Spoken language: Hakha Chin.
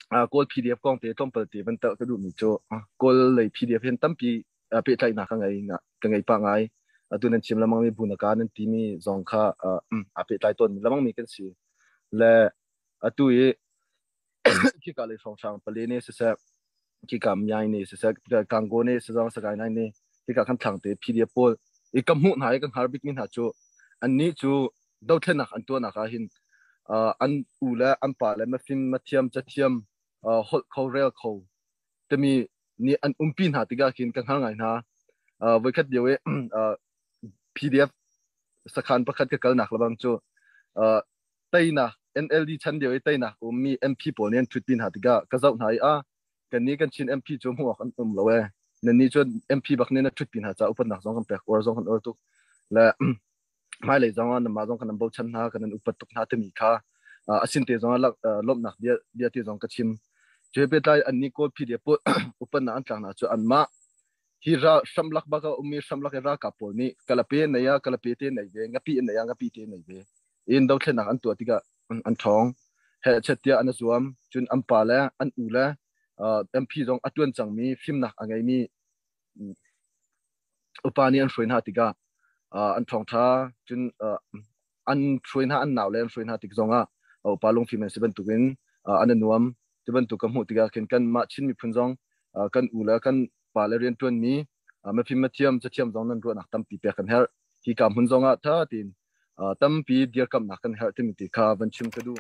Kawl PDF kong te tlawmpal te van telh ka duhmi cu Kawl lei PDF hin tampi pehtlaihnak ka ngei pah ngai. Atu nan chim lengmang mi Bunaka nan timi zong kha aa pehtlai tawn lengmang mi kan si. Le atu i khika lei hrawnghrang pale ne siseh, khika Myaing ne siseh, Gangaw ne siseh, Sagaing nai ne khika khan thlang te PDF pawl i ka hmuh hna i ka hngar bikmi hna cu annih cu dothlennak an tuahnak ah hin an u le an pa le mafim mathiam cathiam holh kho rel kho timi nih an umpi hna tikah khin ka hngal ngai hna. Voikhat lio i PDF sakhan pakhat ka kalnak lebang cu teinak NLD chan lio i teinak ummi MP pawl nih an ṭhutpi hna tikah ka zoh hna i a kannih kan Chin MP cu hmuh awk an um lo ee. Nannih cu MP bak nih na ṭhutpi hna caah upatnak zong kan pek uar zong kan uar tuk le hmailei zong ah nanmah zong kan nan bochan hna kan nan upat tuk hna timi kha asin te zong ah lawmhnak bia bia te zong ka chim. Cu he pehtlai annih Kawl PDF pawl upatnak an tlak hna cu anmah hi ra hramlak bak a ummi hramlak i ralkap pawl nih kalape nei ah kalape te nei ve ngapi nei ah ngapi te nei ve in dothlennak an tuah tikah an ṭhawng hehchet tiah an i zuam. Cun an pa le an u le MP zong a ṭuan cangmi fimnak a ngeimi upa nih an hruai hna tikah an ṭhawngṭha. Cun an hruai hna, an nau le an hruai hna tik zongah upa lungfim an si bantukin an i nuam. Ti bantuk ka hmuh tikah khin kanmah Chin miphun zong kan u le kan pa le rianṭuanmi mafim mathiam cathiam zong nan ruahnak tampi pek kan herh. Hi ka hmun zongah ṭha tein tampi dirkamhnak kan herh timi ti kha van chim ka duh.